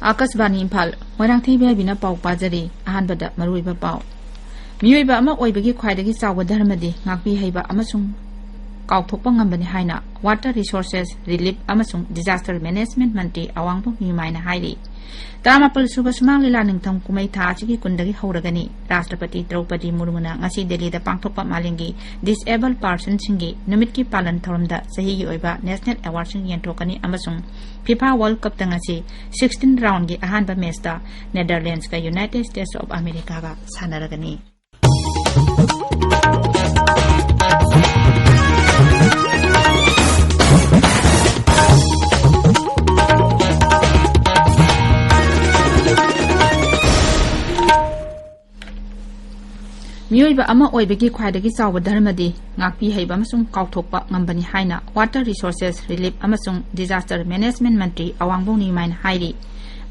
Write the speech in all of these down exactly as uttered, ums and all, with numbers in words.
ꯑꯥꯀꯥꯁꯕꯥꯅꯤ ꯏꯝꯐꯥꯜ, ꯃꯣꯏꯔꯥꯡꯊꯦꯝ ꯏꯕꯦꯕꯤꯅ ꯄꯥꯎ ꯄꯥꯖꯔꯤ꯫ ꯑꯍꯥꯟꯕꯗ ꯃꯔꯨꯑꯣꯏꯕ ꯄꯥꯎ꯫ ꯃꯤꯑꯣꯏꯕ ꯑꯃ ꯑꯣꯏꯕꯒꯤ ꯈ꯭ꯋꯥꯏꯗꯒꯤ ꯆꯥꯎꯕ ꯙꯔꯃꯗꯤ ꯉꯥꯛꯄꯤ ꯍꯩꯕ ꯑꯃꯁꯨꯡ ꯀꯥꯎꯊꯣꯛꯄ ꯉꯝꯕꯅꯤ ꯍꯥꯏꯅ Water Resources, Relief ꯑꯃꯁꯨꯡ Disaster Management ꯃꯟꯇ꯭ꯔꯤ ꯑꯋꯥꯡꯕꯝ ꯅꯤꯃꯥꯏꯅ ꯍꯥꯏꯔꯤ꯫ ꯇꯔꯥꯃꯥꯄꯜ ꯁꯨꯕ ꯁꯨꯃꯥꯡ ꯂꯤꯂꯥ ꯅꯤꯡꯊꯝ ꯀꯨꯝꯍꯩ ꯊꯥ ꯑꯁꯤꯒꯤ ꯀꯨꯟꯗꯒꯤ ꯍꯧꯔꯒꯅꯤ꯫ ꯔꯥꯁꯇ꯭ꯔꯄꯇꯤ ꯗ꯭ꯔꯧꯄꯗꯤ ꯃꯨꯔꯃꯨꯅ ꯉꯁꯤ ꯗꯦꯜꯂꯤꯗ ꯄꯥꯡꯊꯣꯛꯄ ꯃꯥꯂꯦꯝꯒꯤ ꯗꯤꯁꯑꯦꯕꯜ ꯄꯥꯔꯁꯟꯁꯤꯡꯒꯤ ꯅꯨꯃꯤꯠꯀꯤ ꯄꯥꯂꯟ ꯊꯧꯔꯝꯗ ꯆꯍꯤꯒꯤ ꯑꯣꯏꯕ ꯅꯦꯁꯅꯦꯜ ꯑꯦꯋꯥꯔꯗꯁꯤꯡ ꯌꯦꯟꯊꯣꯛꯀꯅꯤ ꯑꯃꯁꯨꯡ FIFA World Cupꯇ ꯉꯁꯤ sixteen roundꯒꯤ ꯑꯍꯥꯟꯕ ꯃꯦꯆꯇ ꯅꯦꯗꯔꯂꯦꯟꯗꯁꯀ United States of Americaꯒ ꯁꯥꯟꯅꯔꯒꯅꯤ꯫ ꯃꯤꯑꯣꯏꯕ ꯑꯃ ꯑꯣꯏꯕꯒꯤ ꯈ꯭ꯋꯥꯏꯗꯒꯤ ꯆꯥꯎꯕ ꯙꯔꯃꯗꯤ ꯉꯥꯛꯄꯤ ꯍꯩꯕ ꯑꯃꯁꯨꯡ ꯀꯥꯎꯊꯣꯛꯄ ꯉꯝꯕꯅꯤ ꯍꯥꯏꯅ Water Resources, Relief ꯑꯃꯁꯨꯡ Disaster Management ꯃꯟꯇ꯭ꯔꯤ ꯑꯋꯥꯡꯕꯝ ꯅꯤꯃꯥꯏꯅ ꯍꯥꯏꯔꯤ꯫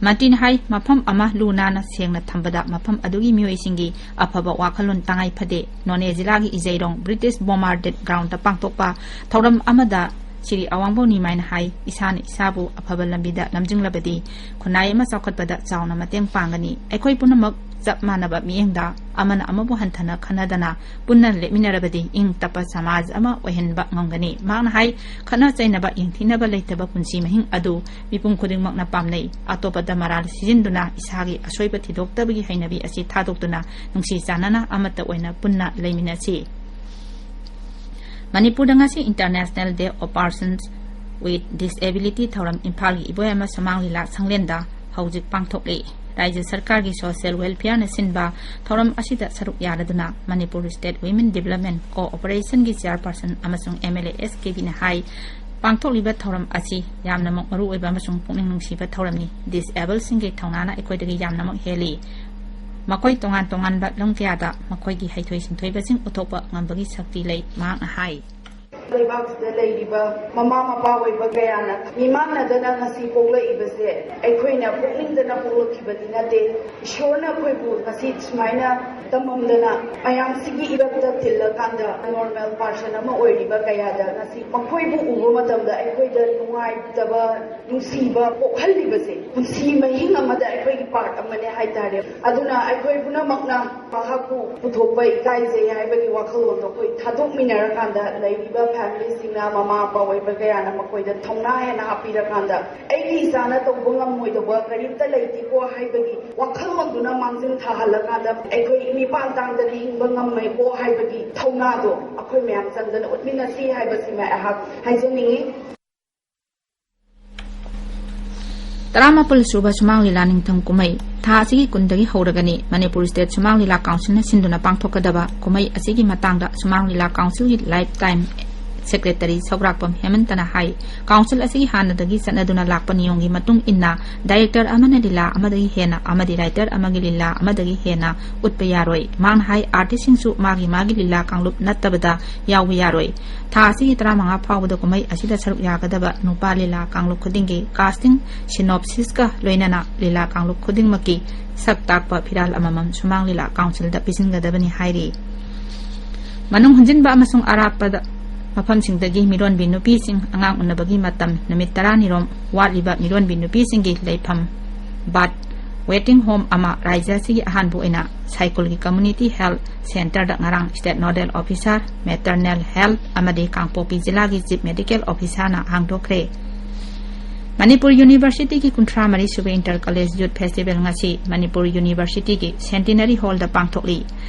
ꯃꯟꯇ꯭ꯔꯤꯅ ꯍꯥꯏ, ꯃꯐꯝ ꯑꯃ ꯂꯨ ꯅꯥꯟꯅ ꯁꯦꯡꯅ ꯊꯝꯕꯗ ꯃꯐꯝ ꯑꯗꯨꯒꯤ ꯃꯤꯑꯣꯏꯁꯤꯡꯒꯤ ꯑꯐꯕ ꯋꯥꯈꯜꯂꯣꯟ ꯇꯉꯥꯏ ꯐꯗꯦ꯫ ꯅꯣꯅꯦ ꯖꯤꯂꯥꯒꯤ ꯏꯖꯩꯔꯣꯡ ꯕ꯭ꯔꯤꯇꯤꯁ ꯕꯣꯃꯥꯔꯗꯦꯠ ꯒ꯭ꯔꯥꯎꯟꯗ ꯄꯥꯡꯊꯣꯛꯄ ꯊꯧꯔꯝ ꯑꯃꯗ ꯁ꯭ꯔꯤ ꯑꯋꯥꯡꯕꯝ ꯅꯤꯃꯥꯏꯅ ꯍꯥꯏ, ꯏꯁꯥꯅ ꯏꯁꯥꯕꯨ ꯑꯐꯕ ꯂꯝꯕꯤꯗ ꯂꯝꯖꯤꯡꯂꯕꯗꯤ ꯈꯨꯟꯅꯥꯏ ꯑꯃ ꯆꯥꯎꯈꯠꯄꯗ ꯆꯥꯎꯅ ꯃꯇꯦꯡ ꯄꯥꯡꯒꯅꯤ꯫ ꯑꯩꯈꯣꯏ ꯄꯨꯝꯅꯃꯛ ꯆꯞ ꯃꯥꯟꯅꯕ ꯃꯤꯠꯌꯦꯡꯗ ꯑꯃꯅ ꯑꯃꯕꯨ ꯍꯟꯊꯅ ꯈꯟꯅꯗꯅ ꯄꯨꯟꯅ ꯂꯦꯞꯃꯤꯟꯅꯔꯕꯗꯤ ꯏꯪ ꯇꯞꯄ ꯁꯃꯥꯖ ꯑꯃ ꯑꯣꯏꯍꯟꯕ ꯉꯝꯒꯅꯤ꯫ ꯃꯍꯥꯛꯅ ꯍꯥꯏ, ꯈꯠꯅ ꯆꯩꯅꯕ, ꯌꯦꯡꯊꯤꯅꯕ ꯂꯩꯇꯕ ꯄꯨꯟꯁꯤ ꯃꯍꯤꯡ ꯑꯗꯨ ꯃꯤꯄꯨꯝ ꯈꯨꯗꯤꯡꯃꯛꯅ ꯄꯥꯝꯅꯩ꯫ ꯑꯇꯣꯞꯄꯗ ꯃꯔꯥꯜ ꯁꯤꯖꯤꯟꯗꯨꯅ ꯏꯁꯥꯒꯤ ꯑꯁꯣꯏꯕ ꯊꯤꯗꯣꯛꯇꯕꯒꯤ ꯍꯩꯅꯕꯤ ꯑꯁꯤ ꯊꯥꯗꯣꯛꯇꯨꯅ ꯅꯨꯡꯁꯤ ꯆꯥꯟꯅꯅ ꯑꯃꯠꯇ ꯑꯣꯏꯅ ꯄꯨꯟꯅ ꯂꯩꯃꯤꯟꯅꯁꯤ꯫ ꯃꯅꯤꯄꯨꯔꯗ ꯉꯁꯤ International Day of Persons with Disability ꯊꯧꯔꯝ ꯏꯝꯐꯥꯜꯒꯤ ꯏꯕꯣꯌꯥꯏꯃ ꯁꯨꯃꯥꯡ ꯂꯤꯂꯥ ꯁꯪꯂꯦꯟꯗ ꯍꯧꯖꯤꯛ ꯄꯥꯡꯊꯣꯛꯂꯤ꯫ ꯔꯥꯖ꯭ꯌ ꯁꯔꯀꯥꯔꯒꯤ ꯁꯣꯁꯤꯌꯦꯜ ꯋꯦꯜꯐꯤꯌꯥꯔꯅ ꯁꯤꯟꯕ ꯊꯧꯔꯝ ꯑꯁꯤꯗ ꯁꯔꯨꯛ ꯌꯥꯔꯗꯨꯅ ꯃꯅꯤꯄꯨꯔ ꯁ꯭ꯇꯦꯠ ꯋꯤꯃꯦꯟ ꯗꯤꯕꯦꯂꯞꯃꯦꯟ ꯀꯣꯑꯣꯄꯔꯦꯁꯟꯒꯤ ꯆꯤꯌꯔꯄꯔꯁꯟ ꯑꯃꯁꯨꯡ MLA S K Bꯅ ꯍꯥꯏ, ꯄꯥꯡꯊꯣꯛꯂꯤꯕ ꯊꯧꯔꯝ ꯑꯁꯤ ꯌꯥꯝꯅꯃꯛ ꯃꯔꯨꯑꯣꯏꯕ ꯑꯃꯁꯨꯡ ꯄꯨꯛꯅꯤꯡ ꯅꯨꯡꯁꯤꯕ ꯊꯧꯔꯝꯅꯤ꯫ ꯗꯤꯁꯑꯦꯕꯜꯁꯤꯡꯒꯤ ꯊꯧꯅꯥꯅ ꯑꯩꯈꯣꯏꯗꯒꯤ ꯌꯥꯝꯅꯃꯛ ꯍꯦꯜꯂꯤ꯫ ꯃꯈꯣꯏ ꯇꯣꯉꯥꯟ ꯇꯣꯉꯥꯟꯕ ꯂꯝ ꯀꯌꯥꯗ ꯃꯈꯣꯏꯒꯤ ꯍꯩꯊꯣꯏ ꯁꯤꯡꯊꯣꯏꯕꯁꯤꯡ ꯎꯠꯊꯣꯛꯄ ꯉꯝꯕꯒꯤ ꯁꯛꯇꯤ ꯂꯩ, ꯃꯍꯥꯛꯅ ꯍꯥꯏ꯫ ꯂꯩꯕꯥꯛꯁꯤꯗ ꯂꯩꯔꯤꯕ ꯃꯃꯥ ꯃꯄꯥ ꯑꯣꯏꯕ ꯀꯌꯥꯅ ꯃꯤꯃꯥꯟꯅꯗꯅ ꯉꯁꯤ ꯄꯣꯛꯂꯛꯏꯕꯁꯦ ꯑꯩꯈꯣꯏꯅ ꯄꯣꯛꯅꯤꯡꯗꯅ ꯄꯣꯛꯂꯛꯈꯤꯕꯗꯤ ꯅꯠꯇꯦ꯫ ꯏꯁꯣꯔꯅ ꯑꯩꯈꯣꯏꯕꯨ ꯉꯁꯤ ꯁꯨꯃꯥꯏꯅ ꯇꯝꯃꯝꯗꯅ ꯃꯌꯥꯝꯁꯤꯒꯤ ꯏꯔꯛꯇ ꯇꯤꯜꯂꯀꯥꯟꯗ normal person ꯑꯃ ꯑꯣꯏꯔꯤꯕ ꯀꯌꯥꯗ ꯉꯁꯤ ꯃꯈꯣꯏꯕꯨ ꯎꯕ ꯃꯇꯝꯗ ꯑꯩꯈꯣꯏꯗ ꯅꯨꯡꯉꯥꯏꯇꯕ, ꯅꯨꯡꯁꯤꯕ ꯄꯣꯛꯍꯜꯂꯤꯕꯁꯦ ꯄꯨꯟꯁꯤ ꯃꯍꯤꯡ ꯑꯃꯗ ꯑꯩꯈꯣꯏꯒꯤ part ꯑꯃꯅꯦ ꯍꯥꯏꯇꯥꯔꯦ꯫ ꯑꯗꯨꯅ ꯑꯩꯈꯣꯏ ꯄꯨꯝꯅꯃꯛꯅ ꯃꯍꯥꯛꯄꯨ ꯄꯨꯊꯣꯛꯄ ꯏꯀꯥꯏꯖꯩ ꯍꯥꯏꯕꯒꯤ ꯋꯥꯈꯜꯂꯣꯟꯗꯣ ꯑꯩꯈꯣꯏ ꯊꯥꯗꯣꯛꯃꯤꯟꯅꯔꯀꯥꯟꯗ ꯂꯩꯔꯤꯕ familyꯁꯤꯡꯅ, ꯃꯃꯥ ꯃꯄꯥ ꯑꯣꯏꯕ ꯀꯌꯥꯅ ꯃꯈꯣꯏꯗ ꯊꯧꯅꯥ ꯍꯦꯟꯅ ꯍꯥꯞꯄꯤꯔꯀꯥꯟꯗ ꯑꯩꯒꯤ ꯏꯆꯥꯅ ꯇꯧꯕ ꯉꯝꯃꯣꯏꯗꯧꯕ ꯀꯔꯤꯝꯇ ꯂꯩꯇꯦꯀꯣ ꯍꯥꯏꯕꯒꯤ ꯋꯥꯈꯜꯂꯣꯟꯗꯨꯅ ꯃꯥꯡꯖꯤꯜ ꯊꯥꯍꯜꯂꯀꯥꯟꯗ ꯑꯩꯈꯣꯏ ꯃꯤꯄꯥꯟ ꯇꯥꯡꯗꯅ ꯍꯤꯡꯕ ꯉꯝꯃꯦꯀꯣ ꯍꯥꯏꯕꯒꯤ ꯊꯧꯅꯥꯗꯣ ꯑꯩꯈꯣꯏ ꯃꯌꯥꯝ ꯆꯪꯗꯅ ꯎꯠꯃꯤꯟꯅꯁꯤ ꯍꯥꯏꯕꯁꯤꯃ ꯑꯩꯍꯥꯛ ꯍꯥꯏꯖꯅꯤꯡꯉꯤ꯫ ꯇꯔꯥꯃꯥꯄꯜ ꯁꯨꯕ ꯁꯨꯃꯥꯡ ꯂꯤꯂꯥ ꯅꯤꯡꯊꯝ ꯀꯨꯝꯍꯩ ꯊꯥ ꯑꯁꯤꯒꯤ ꯀꯨꯟꯗꯒꯤ ꯍꯧꯔꯒꯅꯤ꯫ ꯃꯅꯤꯄꯨꯔ State ꯁꯨꯃꯥꯡ ꯂꯤꯂꯥ Councilꯅ ꯁꯤꯟꯗꯨꯅ ꯄꯥꯡꯊꯣꯛꯀꯗꯕ ꯀꯨꯝꯍꯩ ꯑꯁꯤꯒꯤ ꯃꯇꯥꯡꯗ ꯁꯨꯃꯥꯡ ꯂꯤꯂꯥ Councilꯒꯤ Lifetime Secretary ꯁꯧꯒ꯭ꯔꯥꯛꯄꯝ ꯍꯦꯃꯟꯇꯅ ꯍꯥꯏ, Council ꯑꯁꯤꯒꯤ ꯍꯥꯟꯅꯗꯒꯤ ꯆꯠꯅꯗꯨꯅ ꯂꯥꯛꯄ ꯅꯤꯌꯣꯝꯒꯤ ꯃꯇꯨꯡ ꯏꯟꯅ director ꯑꯃꯅ ꯂꯤꯂꯥ ꯑꯃꯗꯒꯤ ꯍꯦꯟꯅ ꯑꯃꯗꯤ writer ꯑꯃꯒꯤ ꯂꯤꯂꯥ ꯑꯃꯗꯒꯤ ꯍꯦꯟꯅ ꯎꯠꯄ ꯌꯥꯔꯣꯏ꯫ ꯃꯍꯥꯛꯅ ꯍꯥꯏ, artistꯁꯤꯡꯁꯨ ꯃꯥꯒꯤ ꯃꯥꯒꯤ ꯂꯤꯂꯥ ꯀꯥꯡꯂꯨꯞ ꯅꯠꯇꯕꯗ ꯌꯥꯎꯕ ꯌꯥꯔꯣꯏ꯫ ꯊꯥ ꯑꯁꯤꯒꯤ ꯇꯔꯥꯃꯉꯥ ꯐꯥꯎꯕꯗ ꯀꯨꯝꯍꯩ ꯑꯁꯤꯗ ꯁꯔꯨꯛ ꯌꯥꯒꯗꯕ ꯅꯨꯄꯥ ꯂꯤꯂꯥ ꯀꯥꯡꯂꯨꯞ ꯈꯨꯗꯤꯡꯒꯤ casting synopsisꯀ ꯂꯣꯏꯅꯅ ꯂꯤꯂꯥ ꯀꯥꯡꯂꯨꯞ ꯈꯨꯗꯤꯡꯃꯛꯀꯤ ꯁꯛ ꯇꯥꯛꯄ ꯐꯤꯔꯥꯜ ꯑꯃꯃꯝ ꯁꯨꯃꯥꯡ ꯂꯤꯂꯥ Councilꯗ ꯄꯤꯁꯤꯟꯒꯗꯕꯅꯤ ꯍꯥꯏꯔꯤ꯫ ꯃꯅꯨꯡ ꯍꯟꯖꯤꯟꯕ ꯑꯃꯁꯨꯡ ꯑꯔꯥꯞꯄꯗ ꯃꯐꯝꯁꯤꯡꯗꯒꯤ ꯃꯤꯔꯣꯟꯕꯤ ꯅꯨꯄꯤꯁꯤꯡ ꯑꯉꯥꯡ ꯎꯅꯕꯒꯤ ꯃꯇꯝ ꯅꯨꯃꯤꯠ ꯇꯔꯥꯅꯤꯔꯣꯝ ꯋꯥꯠꯂꯤꯕ ꯃꯤꯔꯣꯟꯕꯤ ꯅꯨꯄꯤꯁꯤꯡꯒꯤ ꯂꯩꯐꯝ birth waiting home ꯑꯃ ꯔꯥꯏꯖ꯭ꯌ ꯑꯁꯤꯒꯤ ꯑꯍꯥꯟꯕ ꯑꯣꯏꯅ ꯁꯥꯏꯀꯨꯜꯒꯤ Community Health Centreꯗ ꯉꯔꯥꯡ State Nodal Officer, Maternal Health ꯑꯃꯗꯤ ꯀꯥꯡꯄꯣꯛꯄꯤ ꯖꯤꯂꯥꯒꯤ Chief Medical Officerꯅ ꯍꯥꯡꯗꯣꯛꯈ꯭ꯔꯦ꯫ ꯃꯅꯤꯄꯨꯔ Universityꯒꯤ ꯀꯨꯟꯊ꯭ꯔꯥ ꯃꯔꯤ ꯁꯨꯕ Inter College Youth Festival ꯉꯁꯤ ꯃꯅꯤꯄꯨꯔ Universityꯒꯤ Centenary Hallꯗ ꯄꯥꯡꯊꯣꯛꯂꯤ꯫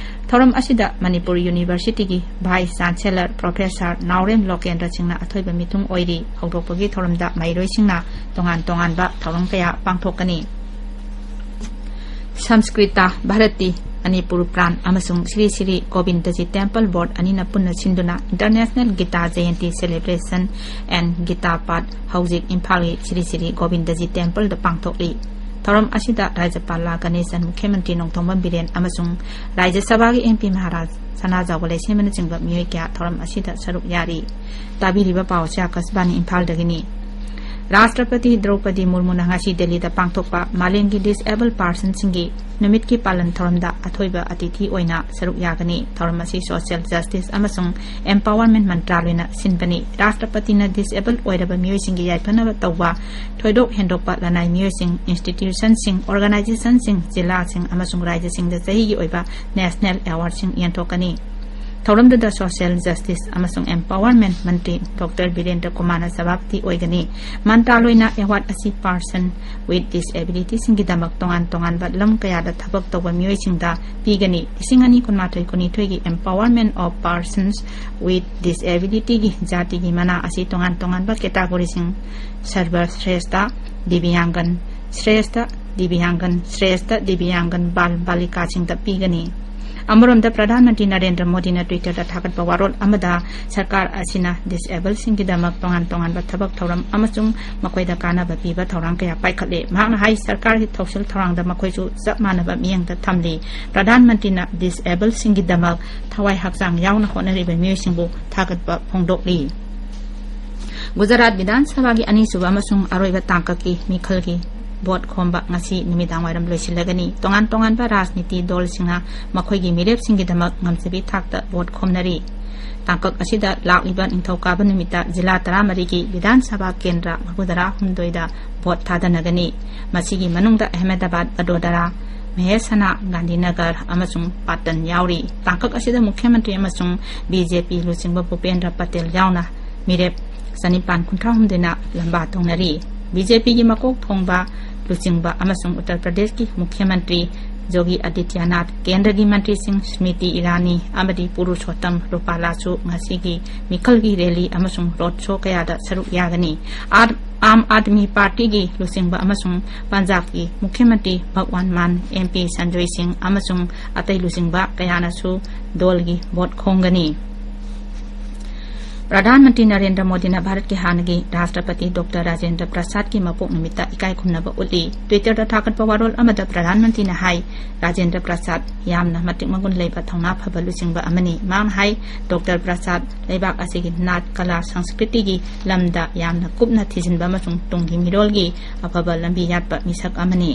ꯊꯧꯔꯝ ꯑꯁꯤꯗ ꯃꯅꯤꯄꯨꯔ Universityꯒꯤ Vice Chancellor Professor ꯅꯥꯎꯔꯦꯝ ꯂꯣꯀꯦꯟꯗ꯭ꯔ ꯁꯤꯡꯅ ꯑꯊꯣꯏꯕ ꯃꯤꯊꯨꯡ ꯑꯣꯏꯔꯤ꯫ ꯍꯧꯗꯣꯛꯄꯒꯤ ꯊꯧꯔꯝꯗ ꯃꯍꯩꯔꯣꯏꯁꯤꯡꯅ ꯇꯣꯉꯥꯟ ꯇꯣꯉꯥꯟꯕ ꯊꯧꯔꯝ ꯀꯌꯥ ꯄꯥꯡꯊꯣꯛꯀꯅꯤ꯫ Samskrita Bharati Manipur Pran ꯑꯃꯁꯨꯡ ꯁ꯭ꯔꯤ ꯁ꯭ꯔꯤ ꯒꯣꯕꯤꯟꯗꯖꯤ Temple Board ꯑꯅꯤꯅ ꯄꯨꯟꯅ ꯁꯤꯟꯗꯨꯅ International Gita Jayanti Celebration and Gita Path ꯍꯧꯖꯤꯛ ꯏꯝꯐꯥꯜꯒꯤ ꯁ꯭ꯔꯤ ꯁ꯭ꯔꯤ ꯒꯣꯕꯤꯟꯗꯖꯤ Templeꯗ ꯄꯥꯡꯊꯣꯛꯂꯤ꯫ ꯊꯧꯔꯝ ꯑꯁꯤꯗ ꯔꯥꯖ꯭ꯌꯄꯥꯂꯥ ꯒꯅꯦꯁꯟ, ꯃꯨꯈ꯭ꯌ ꯃꯟꯇ꯭ꯔꯤ ꯅꯣꯡꯊꯣꯝꯕꯝ ꯕꯤꯔꯦꯟ ꯑꯃꯁꯨꯡ ꯔꯥꯖ꯭ꯌ ꯁꯚꯥꯒꯤ MP ꯃꯍꯥꯔꯥꯖ ꯁꯅꯥꯖꯥꯎꯕ ꯂꯩꯁꯦꯝꯕꯅꯆꯤꯡꯕ ꯃꯤꯑꯣꯏ ꯀꯌꯥ ꯊꯧꯔꯝ ꯑꯁꯤꯗ ꯁꯔꯨꯛ ꯌꯥꯔꯤ꯫ ꯇꯥꯕꯤꯔꯤꯕ ꯄꯥꯎ ꯑꯁꯤ ꯑꯀꯥꯁꯕꯥꯅꯤ ꯏꯝꯐꯥꯜꯗꯒꯤꯅꯤ꯫ ꯔꯥꯁꯇ꯭ꯔꯄꯇꯤ ꯗ꯭ꯔꯧꯄꯗꯤ ꯃꯨꯔꯃꯨꯅ ꯉꯁꯤ ꯗꯦꯜꯂꯤꯗ ꯄꯥꯡꯊꯣꯛꯄ ꯃꯥꯂꯦꯝꯒꯤ Disabled Personsꯁꯤꯡꯒꯤ ꯅꯨꯃꯤꯠꯀꯤ ꯄꯥꯂꯟ ꯊꯧꯔꯝꯗ ꯑꯊꯣꯏꯕ ꯑꯇꯤꯊꯤ ꯑꯣꯏꯅ ꯁꯔꯨꯛ ꯌꯥꯒꯅꯤ꯫ ꯊꯧꯔꯝ ꯑꯁꯤ Social Justice ꯑꯃꯁꯨꯡ Empowerment ꯃꯟꯇ꯭ꯔꯥꯂꯣꯏꯅ ꯁꯤꯟꯕꯅꯤ꯫ ꯔꯥꯁꯇ꯭ꯔꯄꯇꯤꯅ disabled ꯑꯣꯏꯔꯕ ꯃꯤꯑꯣꯏꯁꯤꯡꯒꯤ ꯌꯥꯏꯐꯅꯕ ꯇꯧꯕ ꯊꯣꯏꯗꯣꯛ ꯍꯦꯟꯗꯣꯛꯄ ꯂꯅꯥꯏ ꯃꯤꯑꯣꯏꯁꯤꯡ, institutionꯁꯤꯡ, organizationꯁꯤꯡ, ꯖꯤꯂꯥꯁꯤꯡ ꯑꯃꯁꯨꯡ ꯔꯥꯖ꯭ꯌꯁꯤꯡꯗ ꯆꯍꯤꯒꯤ ꯑꯣꯏꯕ National Awardꯁꯤꯡ ꯌꯦꯟꯊꯣꯛꯀꯅꯤ꯫ ꯊꯧꯔꯝꯗꯨꯗ Social Justice ꯑꯃꯁꯨꯡ Empowerment ꯃꯟꯇ꯭ꯔꯤ ꯗꯣꯛꯇꯔ ꯕꯤꯔꯦꯟꯗ꯭ꯔ ꯀꯨꯃꯥꯔꯅ ꯁꯚꯥꯄꯇꯤ ꯑꯣꯏꯒꯅꯤ꯫ ꯃꯟꯇ꯭ꯔꯥꯂꯣꯏꯅ award ꯑꯁꯤ person with disabilityꯁꯤꯡꯒꯤꯗꯃꯛ ꯇꯣꯉꯥꯟ ꯇꯣꯉꯥꯟꯕ ꯂꯝ ꯀꯌꯥꯗ ꯊꯕꯛ ꯇꯧꯕ ꯃꯤꯑꯣꯏꯁꯤꯡꯗ ꯄꯤꯒꯅꯤ꯫ ꯂꯤꯁꯤꯡ ꯑꯅꯤ ꯀꯨꯟꯃꯥꯊꯣꯏ ꯀꯨꯟꯅꯤꯊꯣꯏꯒꯤ Empowerment of Persons with Disabilityꯒꯤ ꯖꯥꯇꯤꯒꯤ ꯃꯅꯥ ꯑꯁꯤ ꯇꯣꯉꯥꯟ ꯇꯣꯉꯥꯟꯕ categoryꯁꯤꯡ, ꯁꯔꯕ ꯁ꯭ꯔꯦꯁꯇ, ꯗꯤꯕꯤꯌꯥꯡꯒꯟ ꯁ꯭ꯔꯦꯁꯇ, ꯗꯤꯕꯤꯌꯥꯡꯒꯟ ꯁ꯭ꯔꯦꯁꯇ, ꯗꯤꯕꯤꯌꯥꯡꯒꯟ ꯕꯥꯜ ꯕꯥꯂꯤꯀꯥꯁꯤꯡꯗ ꯄꯤꯒꯅꯤ꯫ ꯑꯃꯔꯣꯝꯗ, ꯄ꯭ꯔꯙꯥꯟ ꯃꯟꯇ꯭ꯔꯤ ꯅꯔꯦꯟꯗ꯭ꯔ ꯃꯣꯗꯤꯅ Twitterꯗ ꯊꯥꯒꯠꯄ ꯋꯥꯔꯣꯜ ꯑꯃꯗ ꯁꯔꯀꯥꯔ ꯑꯁꯤꯅ disablesꯁꯤꯡꯒꯤꯗꯃꯛ ꯇꯣꯉꯥꯟ ꯇꯣꯉꯥꯟꯕ ꯊꯕꯛ ꯊꯧꯔꯝ ꯑꯃꯁꯨꯡ ꯃꯈꯣꯏꯗ ꯀꯥꯟꯅꯕ ꯄꯤꯕ ꯊꯧꯔꯥꯡ ꯀꯌꯥ ꯄꯥꯏꯈꯠꯂꯦ꯫ ꯃꯍꯥꯛꯅ ꯍꯥꯏ, ꯁꯔꯀꯥꯔꯒꯤ ꯊꯧꯁꯤꯜ ꯊꯧꯔꯥꯡꯗ ꯃꯈꯣꯏꯁꯨ ꯆꯞ ꯃꯥꯟꯅꯕ ꯃꯤꯠꯌꯦꯡꯗ ꯊꯝꯂꯤ꯫ ꯄ꯭ꯔꯙꯥꯟ ꯃꯟꯇ꯭ꯔꯤꯅ disablesꯁꯤꯡꯒꯤꯗꯃꯛ ꯊꯋꯥꯏ ꯍꯛꯆꯥꯡ ꯌꯥꯎꯅ ꯍꯣꯠꯅꯔꯤꯕ ꯃꯤꯑꯣꯏꯁꯤꯡꯕꯨ ꯊꯥꯒꯠꯄ ꯐꯣꯡꯗꯣꯛꯂꯤ꯫ ꯒꯨꯖꯔꯥꯠ ꯕꯤꯙꯥꯟ ꯁꯚꯥꯒꯤ ꯑꯅꯤꯁꯨꯕ ꯑꯃꯁꯨꯡ ꯑꯔꯣꯏꯕ ꯇꯥꯡꯀꯛꯀꯤ ꯃꯤꯈꯜꯒꯤ ꯚꯣꯠ ꯈꯣꯝꯕ ꯉꯁꯤ ꯅꯨꯃꯤꯗꯥꯡꯋꯥꯏꯔꯝ ꯂꯣꯏꯁꯤꯜꯂꯒꯅꯤ꯫ ꯇꯣꯉꯥꯟ ꯇꯣꯉꯥꯟꯕ ꯔꯥꯖꯅꯤꯇꯤ ꯗꯣꯜꯁꯤꯡꯅ ꯃꯈꯣꯏꯒꯤ ꯃꯤꯔꯦꯞꯁꯤꯡꯒꯤꯗꯃꯛ ꯉꯝꯖꯕꯤ ꯊꯥꯛꯇ ꯚꯣꯠ ꯈꯣꯝꯅꯔꯤ꯫ ꯇꯥꯡꯀꯛ ꯑꯁꯤꯗ ꯂꯥꯛꯂꯤꯕ ꯅꯤꯡꯊꯧꯀꯥꯕ ꯅꯨꯃꯤꯠꯇ ꯖꯤꯂꯥ ꯇꯔꯥꯃꯔꯤꯒꯤ ꯕꯤꯙꯥꯟ ꯁꯚꯥ ꯀꯦꯟꯗ꯭ꯔ ꯃꯔꯤꯐꯨꯇꯔꯥꯍꯨꯝꯗꯣꯏꯗ ꯚꯣꯠ ꯊꯥꯗꯅꯒꯅꯤ꯫ ꯃꯁꯤꯒꯤ ꯃꯅꯨꯡꯗ ꯑꯍꯃꯦꯗꯥꯕꯥꯗ, ꯕꯗꯣꯗꯔꯥ, ꯃꯍꯦꯁꯅꯥ, ꯒꯥꯟꯙꯤꯅꯒꯔ ꯑꯃꯁꯨꯡ ꯄꯥꯇꯟ ꯌꯥꯎꯔꯤ꯫ ꯇꯥꯡꯀꯛ ꯑꯁꯤꯗ ꯃꯨꯈ꯭ꯌ ꯃꯟꯇ꯭ꯔꯤ ꯑꯃꯁꯨꯡ BJP ꯂꯨꯆꯤꯡꯕ ꯚꯨꯄꯦꯟꯗ꯭ꯔ ꯄꯇꯦꯜ ꯌꯥꯎꯅ ꯃꯤꯔꯦꯞ ꯆꯅꯤꯄꯥꯟ ꯀꯨꯟꯊ꯭ꯔꯥꯍꯨꯝꯗꯣꯏꯅ ꯂꯝꯕꯥ ꯇꯧꯅꯔꯤ꯫ BJPꯒꯤ ꯃꯀꯣꯛ ꯊꯣꯡꯕ ꯂꯨꯆꯤꯡꯕ ꯑꯃꯁꯨꯡ ꯎꯠꯇꯔ ꯄ꯭ꯔꯗꯦꯁꯀꯤ ꯃꯨꯈ꯭ꯌ ꯃꯟꯇ꯭ꯔꯤ ꯖꯣꯒꯤ ꯑꯗꯤꯇ꯭ꯌꯅꯥꯊ, ꯀꯦꯟꯗ꯭ꯔꯒꯤ ꯃꯟꯇ꯭ꯔꯤꯁꯤꯡ ꯁ꯭ꯃ꯭ꯔꯤꯇꯤ ꯏꯔꯥꯅꯤ ꯑꯃꯗꯤ ꯄꯨꯔꯨꯁꯣꯠꯇꯝ ꯔꯨꯄꯥꯂꯥꯁꯨ ꯉꯁꯤꯒꯤ ꯃꯤꯈꯜꯒꯤ rally ꯑꯃꯁꯨꯡ road show ꯀꯌꯥꯗ ꯁꯔꯨꯛ ꯌꯥꯒꯅꯤ꯫ ꯑꯥꯔ-, ꯑꯥꯝ ꯑꯥꯗꯃꯤ ꯄꯥꯔꯇꯤꯒꯤ ꯂꯨꯆꯤꯡꯕ ꯑꯃꯁꯨꯡ ꯄꯟꯖꯥꯕꯀꯤ ꯃꯨꯈ꯭ꯌ ꯃꯟꯇ꯭ꯔꯤ ꯚꯒꯋꯟ ꯃꯥꯟ, MP ꯁꯟꯖꯣꯏ ꯁꯤꯡ ꯑꯃꯁꯨꯡ ꯑꯇꯩ ꯂꯨꯆꯤꯡꯕ ꯀꯌꯥꯅꯁꯨ ꯗꯣꯜꯒꯤ ꯚꯣꯠ ꯈꯣꯝꯒꯅꯤ꯫ ꯄ꯭ꯔꯙꯥꯟ ꯃꯟꯇ꯭ꯔꯤ ꯅꯔꯦꯟꯗ꯭ꯔ ꯃꯣꯗꯤꯅ ꯚꯥꯔꯠꯀꯤ ꯍꯥꯟꯅꯒꯤ ꯔꯥꯁꯇ꯭ꯔꯄꯇꯤ ꯗꯣꯛꯇꯔ ꯔꯥꯖꯦꯟꯗ꯭ꯔ ꯄ꯭ꯔꯁꯥꯗꯀꯤ ꯃꯄꯣꯛ ꯅꯨꯃꯤꯠꯇ ꯏꯀꯥꯏ ꯈꯨꯝꯅꯕ ꯎꯠꯂꯤ꯫ Twitter-ꯗ ꯊꯥꯒꯠꯄ ꯋꯥꯔꯣꯜ ꯑꯃꯗ ꯄ꯭ꯔꯙꯥꯟ ꯃꯟꯇ꯭ꯔꯤꯅ ꯍꯥꯏ, ꯔꯥꯖꯦꯟꯗ꯭ꯔ ꯄ꯭ꯔꯁꯥꯗ ꯌꯥꯝꯅ ꯃꯇꯤꯛ ꯃꯒꯨꯟ ꯂꯩꯕ ꯊꯧꯅꯥ ꯐꯕ ꯂꯨꯆꯤꯡꯕ ꯑꯃꯅꯤ꯫ ꯃꯍꯥꯛꯅ ꯍꯥꯏ, ꯗꯣꯛꯇꯔ ꯄ꯭ꯔꯁꯥꯗ ꯂꯩꯕꯥꯛ ꯑꯁꯤꯒꯤ ꯅꯥꯠ, ꯀꯂꯥ, ꯁꯪꯁꯀ꯭ꯔꯤꯇꯤꯒꯤ ꯂꯝꯗ ꯌꯥꯝꯅ ꯀꯨꯞꯅ ꯊꯤꯖꯤꯟꯕ ꯑꯃꯁꯨꯡ ꯇꯨꯡꯒꯤ ꯃꯤꯔꯣꯜꯒꯤ ꯑꯐꯕ ꯂꯝꯕꯤ ꯌꯥꯠꯄ ꯃꯤꯁꯛ ꯑꯃꯅꯤ꯫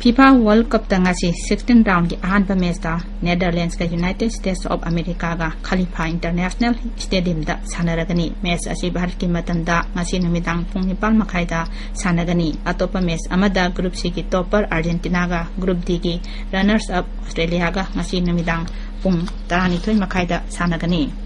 FIFA World Cup-ꯇ ꯉꯁꯤ sixteen round-ꯒꯤ ꯑꯍꯥꯟꯕ match-ꯇ Netherlands-ꯀ United States of America-ꯒ Khalifa International Stadium-ꯗ ꯁꯥꯟꯅꯔꯒꯅꯤ꯫ Match ꯑꯁꯤ ꯚꯥꯔꯠꯀꯤ ꯃꯇꯝꯗ ꯉꯁꯤ ꯅꯨꯃꯤꯗꯥꯡ ꯄꯨꯡ ꯅꯤꯄꯥꯟ ꯃꯈꯥꯏꯗ ꯁꯥꯟꯅꯒꯅꯤ꯫ ꯑꯇꯣꯞꯄ match ꯑꯃꯗ Group C-ꯒꯤ topper Argentina-ꯒ Group D-ꯒꯤ runners-up Australia-ꯒ ꯉꯁꯤ ꯅꯨꯃꯤꯗꯥꯡ ꯄꯨꯡ ꯇꯔꯥꯅꯤꯊꯣꯏ ꯃꯈꯥꯏꯗ ꯁꯥꯟꯅꯒꯅꯤ꯫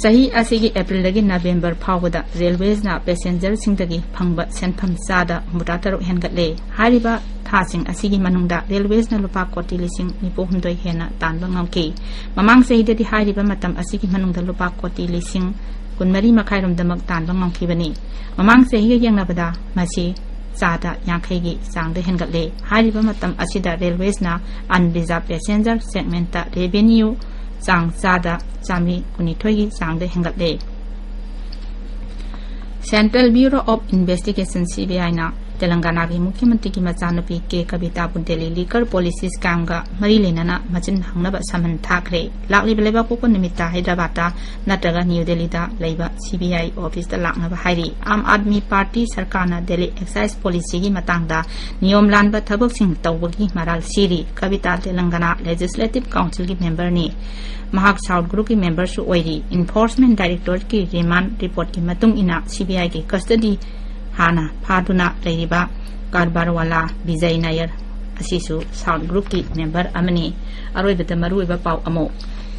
ꯆꯍꯤ ꯑꯁꯤꯒꯤ April-ꯗꯒꯤ November ꯐꯥꯎꯕꯗ Railways-ꯅ passenger-ꯁꯤꯡꯗꯒꯤ ꯐꯪꯕ ꯁꯦꯟꯐꯝ ꯆꯥꯗ ꯍꯨꯝꯐꯨꯇꯔꯥ ꯇꯔꯨꯛ ꯍꯦꯟꯒꯠꯂꯦ꯫ ꯍꯥꯏꯔꯤꯕ ꯊꯥꯁꯤꯡ ꯑꯁꯤꯒꯤ ꯃꯅꯨꯡꯗ Railways-ꯅ ꯂꯨꯄꯥ ꯀꯣꯇꯤ ꯂꯤꯁꯤꯡ ꯅꯤꯐꯨ ꯍꯨꯝꯗꯣꯏ ꯍꯦꯟꯅ ꯇꯥꯟꯕ ꯉꯝꯈꯤ꯫ ꯃꯃꯥꯡ ꯆꯍꯤꯗꯗꯤ ꯍꯥꯏꯔꯤꯕ ꯃꯇꯝ ꯑꯁꯤꯒꯤ ꯃꯅꯨꯡꯗ ꯂꯨꯄꯥ ꯀꯣꯇꯤ ꯂꯤꯁꯤꯡ ꯀꯨꯟꯃꯔꯤ ꯃꯈꯥꯏ ꯔꯣꯝꯗꯃꯛ ꯇꯥꯟꯕ ꯉꯝꯈꯤꯕꯅꯤ꯫ ꯃꯃꯥꯡ ꯆꯍꯤꯒ ꯌꯦꯡꯅꯕꯗ ꯃꯁꯤ ꯆꯥꯗ ꯌꯥꯡꯈꯩꯒꯤ ꯆꯥꯡꯗ ꯍꯦꯟꯒꯠꯂꯦ꯫ ꯍꯥꯏꯔꯤꯕ ꯃꯇꯝ ꯑꯁꯤꯗ Railways-ꯅ unreserved passenger segment-ꯇ revenue ꯆꯥꯡ ꯆꯥꯗ ꯆꯥꯃꯔꯤ ꯀꯨꯟꯅꯤꯊꯣꯏꯒꯤ ꯆꯥꯡꯗ ꯍꯦꯟꯒꯠꯂꯦ꯫ Central Bureau of Investigation, C B I-ꯅ ꯇꯦꯂꯪꯒꯥꯅꯥꯒꯤ ꯃꯨꯈ꯭ꯌ ꯃꯟꯇ꯭ꯔꯤꯒꯤ ꯃꯆꯥꯅꯨꯄꯤ ꯀꯦ ꯀꯕꯤꯇꯥꯕꯨ Delhi liquor policy scam-ꯒ ꯃꯔꯤ ꯂꯩꯅꯅ ꯃꯆꯤꯟ ꯍꯪꯅꯕ summon ꯊꯥꯈ꯭ꯔꯦ꯫ ꯂꯥꯛꯂꯤꯕ ꯂꯩꯕꯥꯛꯄꯣꯛꯄ ꯅꯨꯃꯤꯠꯇ ꯍꯥꯏꯗ꯭ꯔꯕꯥꯗꯇ ꯅꯠꯇ꯭ꯔꯒ ꯅ꯭ꯌꯨ ꯗꯦꯜꯂꯤꯗ ꯂꯩꯕ C B I office-ꯇ ꯂꯥꯛꯅꯕ ꯍꯥꯏꯔꯤ꯫ ꯑꯥꯝ ꯑꯥꯗꯃꯤ ꯄꯥꯔꯇꯤ ꯁꯔꯀꯥꯔꯅ Delhi excise policy-ꯒꯤ ꯃꯇꯥꯡꯗ ꯅꯤꯌꯣꯝ ꯂꯥꯟꯕ ꯊꯕꯛꯁꯤꯡ ꯇꯧꯕꯒꯤ ꯃꯔꯥꯜ ꯁꯤꯔꯤ꯫ ꯀꯕꯤꯇꯥ ꯇꯦꯂꯪꯒꯥꯅꯥ Legislative Council-ꯒꯤ member-ꯅꯤ꯫ ꯃꯍꯥꯛ South Group-ꯀꯤ member-ꯁꯨ ꯑꯣꯏꯔꯤ꯫ Enforcement Directorate-ꯀꯤ remand report-ꯀꯤ ꯃꯇꯨꯡ ꯏꯟꯅ C B I-ꯒꯤ custody ꯍꯥꯟꯅ ꯐꯥꯗꯨꯅ ꯂꯩꯔꯤꯕ ꯀꯔꯕꯥꯔꯋꯥꯂꯥ ꯕꯤꯖꯌ ꯅꯥꯌꯔ ꯑꯁꯤꯁꯨ South Group-ꯀꯤ member ꯑꯃꯅꯤ꯫ ꯑꯔꯣꯏꯕꯗ ꯃꯔꯨꯑꯣꯏꯕ ꯄꯥꯎ ꯑꯃꯨꯛ꯫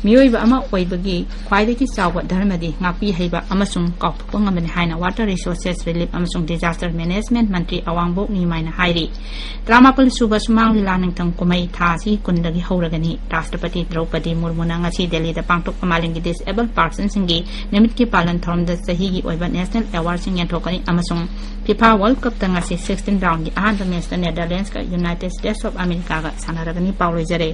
ꯃꯤꯑꯣꯏꯕ ꯑꯃ ꯑꯣꯏꯕꯒꯤ ꯈ꯭ꯋꯥꯏꯗꯒꯤ ꯆꯥꯎꯕ ꯙꯔꯃꯗꯤ ꯉꯥꯛꯄꯤ ꯍꯩꯕ ꯑꯃꯁꯨꯡ ꯀꯥꯎꯊꯣꯛꯄ ꯉꯝꯕꯅꯤ ꯍꯥꯏꯅ Water Resources, Relief ꯑꯃꯁꯨꯡ Disaster Management ꯃꯟꯇ꯭ꯔꯤ ꯑꯋꯥꯡꯕꯣꯛ ꯅꯤꯃꯥꯏꯅ ꯍꯥꯏꯔꯤ꯫ ꯇꯔꯥꯃꯥꯄꯜ ꯁꯨꯕ ꯁꯨꯃꯥꯡ ꯂꯤꯂꯥ ꯅꯤꯡꯊꯝ ꯀꯨꯝꯍꯩ ꯊꯥ ꯑꯁꯤꯒꯤ ꯀꯨꯟꯗꯒꯤ ꯍꯧꯔꯒꯅꯤ꯫ ꯔꯥꯁꯇ꯭ꯔꯄꯇꯤ ꯗ꯭ꯔꯧꯄꯗꯤ ꯃꯨꯔꯃꯨꯅ ꯉꯁꯤ ꯗꯦꯜꯂꯤꯗ ꯄꯥꯡꯊꯣꯛꯄ ꯃꯥꯂꯦꯝꯒꯤ disabled person-ꯁꯤꯡꯒꯤ ꯅꯨꯃꯤꯠꯀꯤ ꯄꯥꯂꯟ ꯊꯧꯔꯝꯗ ꯆꯍꯤꯒꯤ ꯑꯣꯏꯕ national award-ꯁꯤꯡ ꯌꯦꯟꯊꯣꯛꯀꯅꯤ ꯑꯃꯁꯨꯡ FIFA World Cup-ꯇ ꯉꯁꯤ sixteen round-ꯒꯤ ꯑꯍꯥꯟꯕ match-ꯇ Netherlands-ꯀ United States of America-ꯒ ꯁꯥꯟꯅꯔꯒꯅꯤ꯫ ꯄꯥꯎ ꯂꯣꯏꯖꯔꯦ꯫